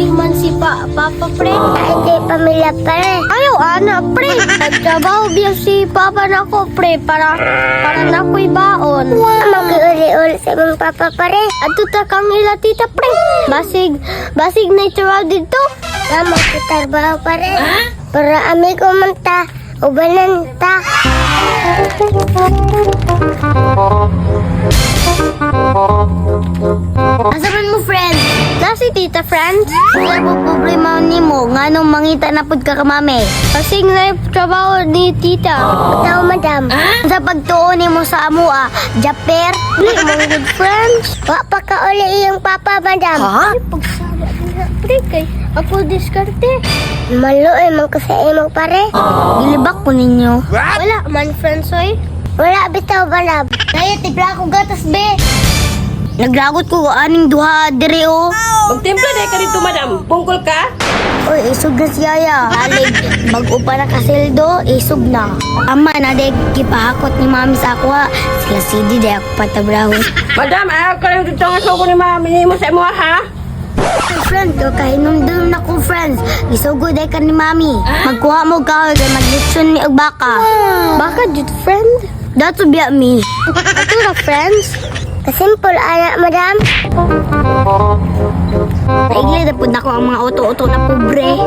Uli man si Papa, pre. Hindi pamilya, pare. Ayaw, ana, pre. Nagtrabaho biya si Papa nako, pre, para nako'y baon. Mag-uli-uli sa imong papa, pare. Adto ta kang ila tita, pre. Basig, basig na trabaho dito. Tama trabaho, pare. Para amigo man ta, ubanan ta. Asa man mo, friend? Na si tita, friend? Wala po problema nimo. Nganong mangita na pud ka kamame? Basig na trabaho ni tita. Tao, madam. Sa pagtuo nimo sa amoa, Japer, dili mo good friends. Wa pa ka uli iyong papa, madam. Ha? Pagsama nila, pre, kay ako diskarte. Maluoy man ko sa imo, pare. Gilibak ko ninyo. Wala man, friends, oy. Wala bitaw, madam. Daya, tipla ako gatas, be. Naglagot ko aning duha dire oh. Magtimpla dahil ka dito, madam. Bungkol ka? Uy, isog na siya ya. Halig, bago pa nakasildo, isog na. Ama na dek, gipahakot ni mami sa ako ha. Sila CD de ako patabrahon. Madam, ayaw ka lang dito nga sugo ni mami ni mo sa imo, ha? Friend, ko kahinumdum na ko, friends. Isugo day ka ni mami. Magkuha mo kahoy kay maglitson ni og baka. Baka jud, friend? Dato biya mi. Ato ra, friends. Kasimple, ana, madam. Naigli na pud nako ang mga auto-auto na pobre.